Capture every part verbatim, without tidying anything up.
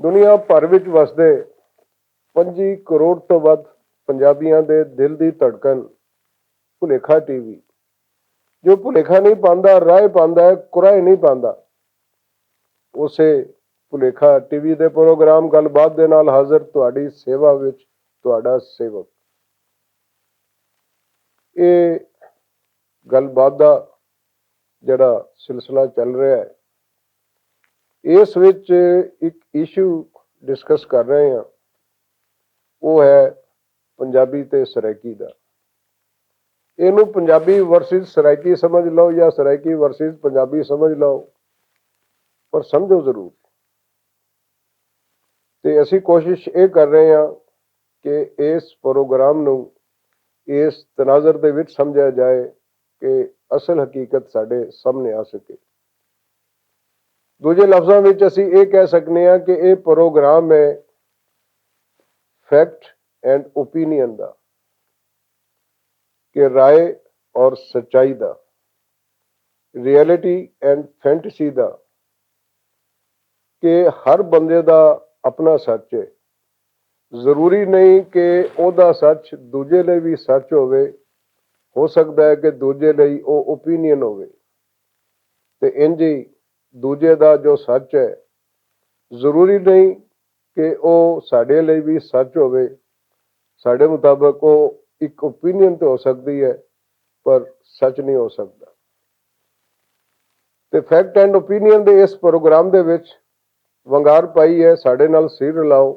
دنیا بھر وچ وسدے پنجی کروڑ توں ودھ پنجابیاں دے دل دی دھڑکن بھلیکھا ٹی وی، جو بھلیکھا نہیں پاندا، رائے پاندا ہے، کرائے نہیں پاندا۔ اسے بھلیکھا ٹی وی دے پروگرام گل بات دے نال حاضر تہاڈی سیوا وچ تہاڈا سیوک۔ اے گل بات دا جڑا سلسلہ چل رہا ہے، اس وچ ایک ایشو ڈسکس کر رہے ہاں، وہ ہے پنجابی تے سرائیکی دا۔ اینوں پنجابی ورسز سرائیکی سمجھ لو یا سرائیکی ورسز پنجابی سمجھ لو، پر سمجھو ضرور۔ تے اسی کوشش اے کر رہے ہاں کہ اس پروگرام نوں اس تناظر دے وچ سمجھا جائے کہ اصل حقیقت ساڈے سامنے آ سکے۔ دوجے لفظاں وچ اسی اے کہہ سکنے ہاں کہ اے پروگرام ہے فیکٹ اینڈ اوپینین دا، کہ رائے اور سچائی دا، ریئلٹی اینڈ فینٹیسی دا، کہ ہر بندے دا اپنا سچ ہے۔ ضروری نہیں کہ او دا سچ دوجے لئی بھی سچ ہووے، ہو سکدا ہے کہ دوجے لئی او اوپینین ہووے۔ تے انج ہی دوجے دا جو سچ ہے، ضروری نہیں کہ او ساڈے لئی بھی سچ ہووے۔ ساڈے مطابق او ایک اوپینین تے ہو سکدی ہے، پر سچ نہیں ہو سکدا۔ تے فیکٹ اینڈ اوپینین دے اس پروگرام دے وچ ونگار پائی ہے، ساڈے نال سیر رلاؤ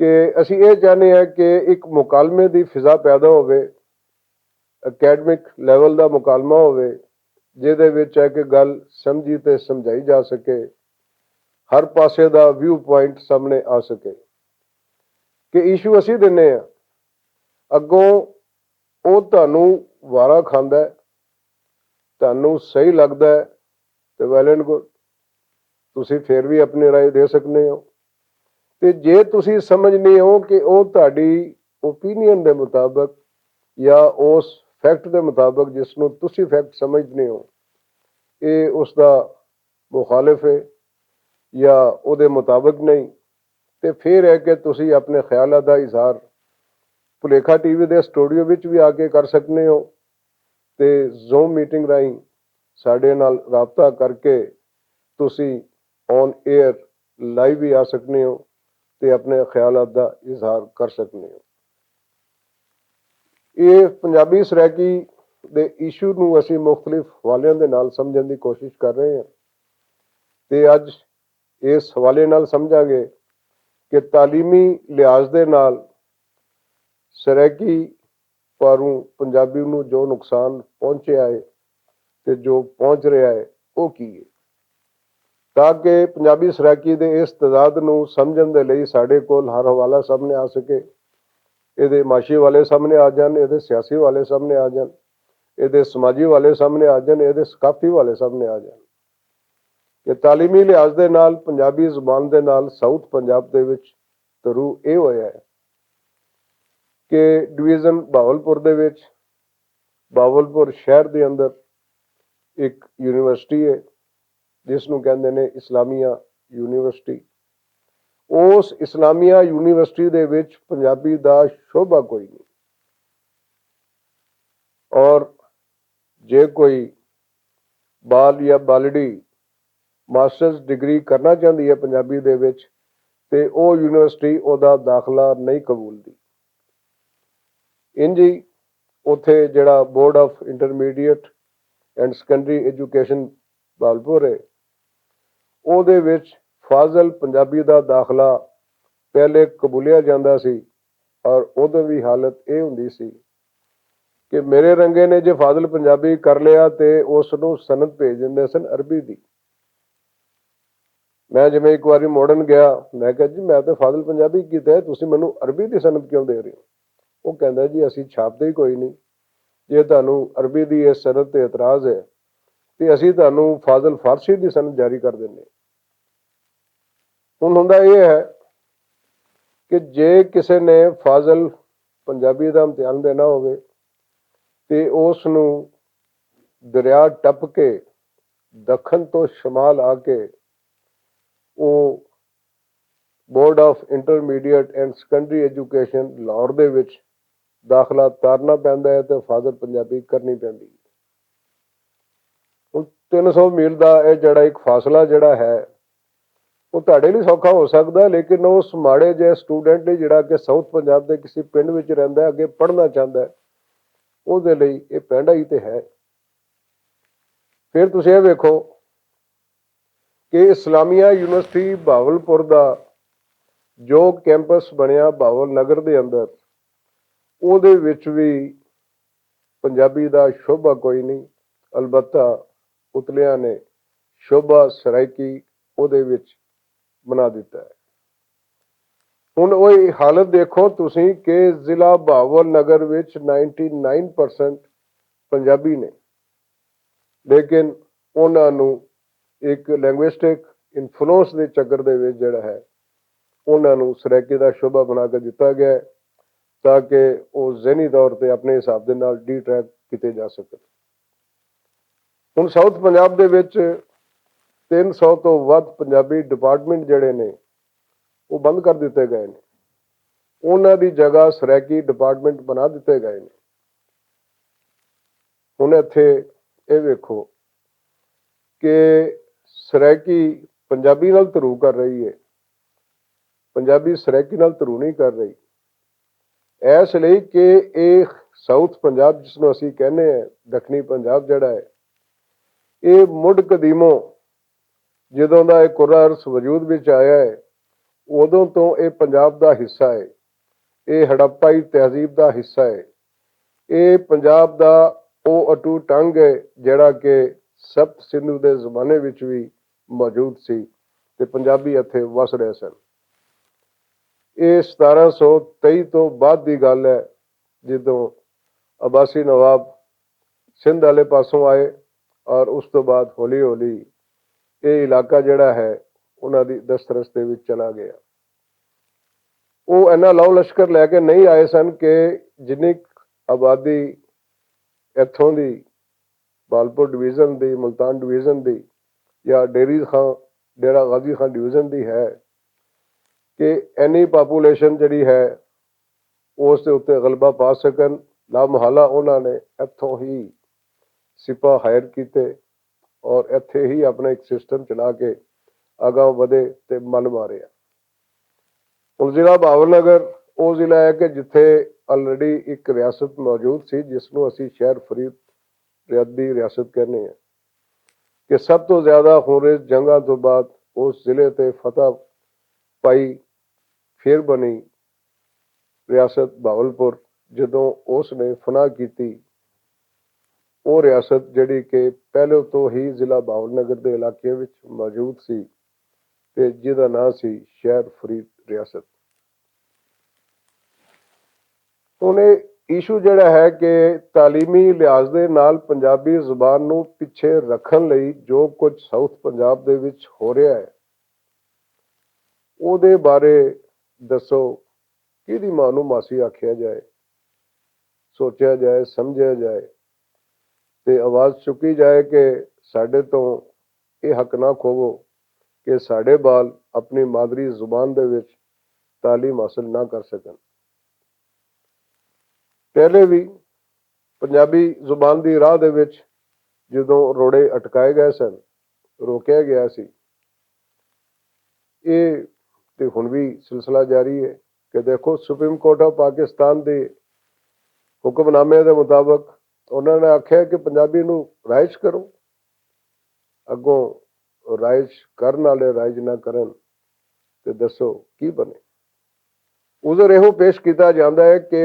کہ اسی اے چاہنے ہیں کہ ایک مکالمے دی فضا پیدا ہووے، اکیڈمک لیول دا مکالمہ ہووے، جس دے وچ ہے کہ گل سمجھی تے سمجھائی جا سکے، ہر پاسے دا ویو پوائنٹ سامنے آ سکے۔ کہ ایشو اسی دینے ہیں، اگوں او تہانوں وارا کھاندا ہے، تہانوں صحیح لگدا ہے، تے ویل اینڈ گڈ، تسی فیر وی اپنی رائے دے سکنے ہو۔ تے جے تسی سمجھنے ہو کہ او تہاڈی اوپینین دے مطابق یا اس فیکٹ دے مطابق جس نوں تسی فیکٹ سمجھنے ہو، اے اس دا مخالف ہے یا او دے مطابق نہیں، تے فیر ہے کہ تسی اپنے خیالات دا اظہار پلیکھا ٹی وی دے سٹوڈیو وچ وی آ کے کر سکنے ہو، تے زوم میٹنگ راہیں ساڈے نال رابطہ کر کے تسی آن ایئر لائیو وی آ سکنے ہو، تے اپنے خیالات دا اظہار کر سکنے ہو۔ ایہہ پنجابی سرائیکی دے ایشو نوں اسی مختلف حوالیاں دے نال سمجھن دی کوشش کر رہے ہیں، تے اج اس حوالے نال سمجھاں گے کہ تعلیمی لحاظ دے نال سرائیکی پاروں پنجابی نوں جو نقصان پہنچیا ہے تے جو پہنچ رہیا ہے، او کی ہے؟ تاکہ پنجابی سرائیکی دے اس تضاد نوں سمجھن دے لئی ساڈے کول ہر حوالہ سامنے آ سکے۔ ایہدے معاشی حوالے سامنے آ جان، ایہدے سیاسی حوالے سامنے آ جان، ایہدے سماجی حوالے سامنے آ جان، ایہدے ثقافتی حوالے سامنے آ جان۔ کہ تعلیمی لحاظ دے نال پنجابی زبان دے نال ساؤتھ پنجاب دے وچ ترو اے ہویا ہے کہ ڈویژن بہاولپور دے وچ، بہاولپور شہر دے اندر ایک یونیورسٹی ہے، جس نوں کہندے نے اسلامیہ یونیورسٹی۔ اس اسلامیہ یونیورسٹی دے وچ پنجابی دا شعبہ کوئی نہیں، اور جے کوئی بال یا بالڑی ماسٹرز ڈگری کرنا چاہندی ہے پنجابی دے وچ، تے او یونیورسٹی او دا داخلہ نہیں قبول دی۔ انجی اوتھے جڑا board of intermediate and secondary education بھالپور ہے، او دے وچ فاضل پنجابی دا داخلہ پہلے قبولیا جاندا سی، اور ادوں وی حالت اے ہوندی سی کہ میرے رنگے نے جے فاضل پنجابی کر لیا تے اس نوں سند بھیج دیندے سن عربی دی۔ میں جے میں اک واری موڑن گیا، میں کہا جی میں تے فاضل پنجابی کیتا ہے، تسی مینوں عربی دی سند کیوں دے رہے ہو؟ وہ کہندا جی اسی چھاپتے ہی کوئی نہیں، جے تانوں عربی دی اس سند تے اعتراض ہے تے اسی تانوں فاضل فارسی دی سند جاری کر دینے۔ ہن ہوندا اے ہے کہ جے کسے نے فاضل پنجابی دا امتحان دینا ہووے تے اس نوں دریا ٹپ کے دکھن تو شمال آ کے او board of intermediate and secondary education Lahore دے وچ داخلہ تارنا پیندا ہے تے فادر پنجابی کرنی پیندی ہے۔ ہن تین سو میل دا اے جڑا ایک فاصلہ جڑا ہے، او تہاڈے لئی سوکھا ہو سکدا ہے، لیکن اس ماڑے جے سٹوڈنٹ لئی جڑا کہ ساؤتھ پنجاب دے کسی پنڈ وچ رہندا ہے، اگے پڑھنا چاہندا ہے، او دے لئی اے پینڈا ہی تے ہے۔ پھر تسی اے ویکھو کہ اسلامیہ یونیورسٹی بہاولپور دا جو کیمپس بنیا بہاول نگر دے اندر، او دے وچ وی پنجابی دا شعبہ کوئی نہیں، البتہ اتلیاں نے شعبہ سرائیکی او دے وچ بنا دتا ہے۔ ہن او حالت دیکھو تسی کہ ضلع بہاول نگر وچ نائنٹی نائن پرسنٹ پنجابی نے، لیکن انہاں نوں ایک لینگویسٹک انفلوئنس دے چکر دے وچ جڑا ہے، انہاں نوں سرائیکی دا شعبہ بنا کے دتا گیا ہے، تاکہ او ذہنی طور تے اپنے حساب دے نال ڈی ٹریک کیتے جا سکن۔ ہن ساؤتھ پنجاب دے وچ تین سو تو ودھ پنجابی ڈپارٹمنٹ جڑے نے، او بند کر دتے گئے نے۔ انہاں دی جگہ سرائیکی ڈپارٹمنٹ بنا دتے گئے نے۔ ہن ایتھے اے ویکھو کہ سرائیکی پنجابی نال ترو کر رہی ہے، پنجابی سرائیکی نال ترو نہیں کر رہی۔ ایس لئی کہ اے ساؤتھ پنجاب جس نوں اسی کہنے ہیں، دکھنی پنجاب جڑا ہے، اے مڈ قدیموں جدوں دا اے کرہ ارض وجود وچ آیا ہے، ادوں تو اے پنجاب دا حصہ ہے۔ اے ہڑپائی تہذیب دا حصہ ہے۔ اے پنجاب دا او اٹو ٹنگ ہے، جڑا کہ سپت سندھو دے زمانے وچ وی موجود سی تے پنجابی اتھے وس رہے سن۔ اے ستارہ سو تئی تو بعد دی گل ہے، جدوں عباسی نواب سندھ والے پاسوں آئے اور اس تو بعد ہولی ہولی اے علاقہ جڑا ہے، انہاں دی دسترس دے وچ چلا گیا۔ او اینا لو لشکر لے کے نہیں آئے سن کہ جنی آبادی ایتھوں دی، بالپور ڈویژن دی، ملتان ڈویژن دی، یا ڈیری خان، ڈیرہ غازی خان ڈویژن دی ہے، کہ اینی پاپولیشن جڑی ہے، اس دے اُتے غلبہ پا سکن۔ لا محالہ انہاں نے ایتھوں ہی سپاہ ہائر کیتے اور ایتھے ہی اپنا ایک سسٹم چلا کے اگاں ودے تے مل مارے۔ ہن ضلع بہاول نگر او ضلع ہے کہ جتھے آلریڈی ایک ریاست موجود سی، جس نوں اسی شہر فرید ریاض دی ریاست کہنے ہیں، کہ سب تو زیادہ خونریز جنگاں تو بعد اس ضلع تے فتح پائی، پھر بنی ریاست بہاولپور۔ جدوں اس نے فنا کیتی، او ریاست جڑی کہ پہلے تو ہی ضلع بہاول نگر دے علاقے وچ موجود سی تے جس دا ناں سی شہر فرید ریاست۔ ہن اے ایشو جڑا ہے کہ تعلیمی لحاظ دے نال پنجابی زبان نوں پچھے رکھن لئی جو کچھ ساؤتھ پنجاب دے وچ ہو رہیا ہے، او دے بارے دسو، کیدی ماں نوں ماسی آکھیا جائے، سوچیا جائے، سمجھیا جائے تے آواز چکی جائے کہ ساڈے توں اے حق نہ کھوو کہ ساڈے بال اپنی مادری زبان دے وچ تعلیم حاصل نہ کر سکن۔ پہلے وی پنجابی زبان دی راہ دے وچ جدوں روڑے اٹکائے گئے سن، روکیا گیا سی، اے تے ہن وی سلسلہ جاری ہے۔ کہ دیکھو سپریم کورٹ آف پاکستان دے حکم نامے دے مطابق انہاں نے آکھیا کہ پنجابی نوں رائج کرو، اگوں رائج کرن والے رائج نہ کرن تے دسو کی بنے؟ عذر ایہو پیش کیتا جاندا ہے کہ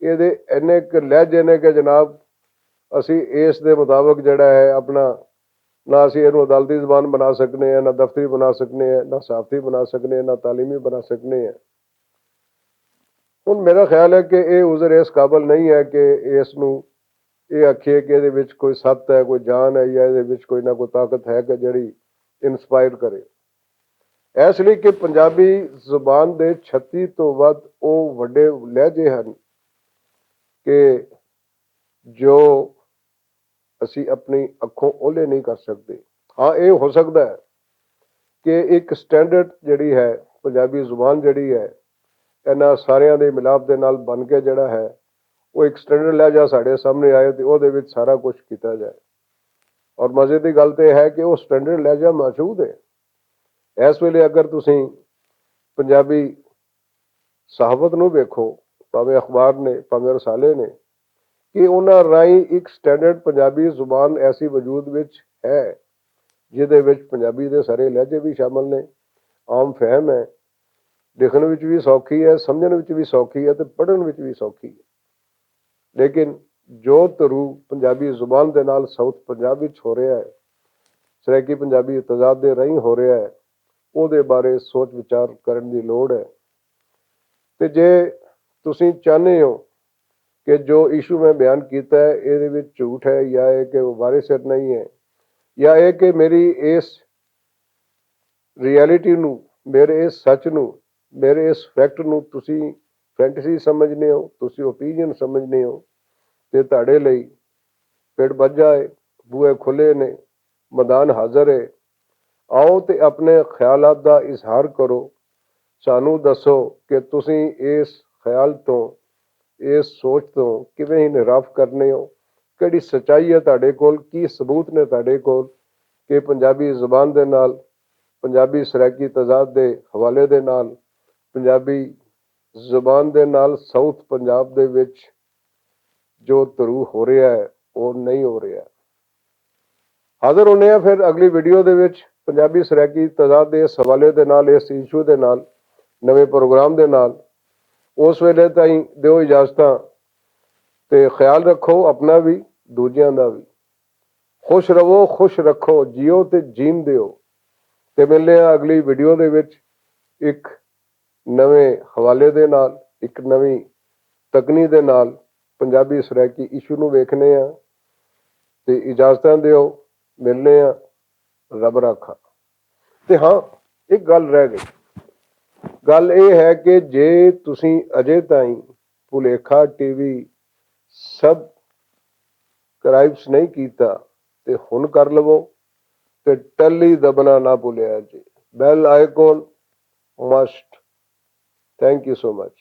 اے دے اینے ک لہجے نے کہ جناب، اسی اس دے مطابق جڑا ہے اپنا، نہ اسی اینوں عدالتی زبان بنا سکنے ہیں، نہ دفتری بنا سکنے ہیں، نہ صحافتی بنا سکنے ہیں، نہ تعلیمی بنا سکنے ہیں۔ ہن میرا خیال ہے کہ اے عذر اس قابل نہیں ہے کہ اس نوں اے آکھیے کہ اے دے وچ کوئی ست ہے، کوئی جان ہے، یا اے دے وچ کوئی نہ کوئی طاقت ہے کہ جڑی انسپائر کرے۔ اس لیے کہ پنجابی زبان دے چھتی تو ود او وڈے لہجے ہن کہ جو اسی اپنی اکھوں اولے نہیں کر سکدے۔ ہاں، اے ہو سکدا ہے کہ ایک سٹینڈرڈ جڑی ہے پنجابی زبان جڑی ہے، انہاں ساریاں دے ملاپ دے نال بن کے جڑا ہے، وہ ایک سٹینڈرڈ لہجہ ساڈے سامنے آئے تے اوہدے وچ سارا کچھ کیتا جائے۔ اور مزے دی گل تے ہے کہ وہ سٹینڈرڈ لہجہ موجود ہے۔ اس ویلے اگر تسی پنجابی صحافت نوں ویکھو، پاویں اخبار نے، پاویں رسالے نے، کہ انہاں راہیں ایک سٹینڈرڈ پنجابی زبان ایسی وجود وچ ہے، جہدے وچ پنجابی دے سارے لہجے بھی شامل نے، عام فہم ہے، لکھن وچ بھی سوکھی ہے، سمجھن وچ بھی سوکھی ہے تے پڑھن وچ بھی سوکھی ہے۔ لیکن جو ترو پنجابی زبان دے نال ساؤتھ پنجاب وچ ہو رہا ہے، سرائیکی پنجابی تضاد دے راہیں ہو رہا ہے، اوہدے بارے سوچ وچار کرن دی لوڑ ہے۔ تے جے تسی چاہنے ہو کہ جو ایشو میں بیان کیتا ہے، ایہدے وچ جھوٹ ہے یا اے کہ وہ بارے سر نہیں ہے، یا اے کہ میری اس ریئلٹی نوں، میرے اس سچ نوں، میرے اس فیکٹ نوں تسی فینٹسی سمجھنے ہو، تسی اوپینین سمجھنے ہو، تے تہاڈے لئی پیڑ بجا ہے، بوئے کھلے نے، میدان حاضر ہے۔ آؤ تے اپنے خیالات دا اظہار کرو، سانوں دسو کہ تسی اس خیال تو، اس سوچ تو کیویں انحراف کرنے ہو، کیڑی سچائی ہے تہاڈے کول، کی ثبوت نے تہاڈے کول کہ پنجابی زبان دے نال، پنجابی سرائیکی تضاد دے حوالے دے نال، پنجابی زبان دے نال ساؤتھ پنجاب دے وچ جو ترو ہو رہا ہے، وہ نہیں ہو رہا۔ حاضر ہونے ہیں پھر اگلی ویڈیو دے وچ پنجابی سرائیکی تضاد دے اس حوالے دے نال، اس ایشو دے نال، نویں پروگرام دے نال۔ اس ویلے تائیں دیو اجازتاں تے خیال رکھو اپنا بھی، دوجیاں دا بھی۔ خوش رہو، خوش رکھو، جیو تے جین دیو۔ تے ملنے ہیں اگلی ویڈیو دے وچ ایک نویں حوالے دے نال، ایک نویں تکنی دے نال پنجابی سرائیکی ایشو نوں ویکھنے ہاں۔ تے اجازتاں دیو، ملنے ہاں، رب رکھا۔ تے ہاں، ایک گل رہ گئی۔ گل اے ہے کہ جے تسی اجے تائیں بھلیکھا ٹی وی سبسکرائبس نہیں کیتا تے ہن کر لوو، تے ٹلی دبنا نہ بھولیا جے، bell icon must. Thank you so much.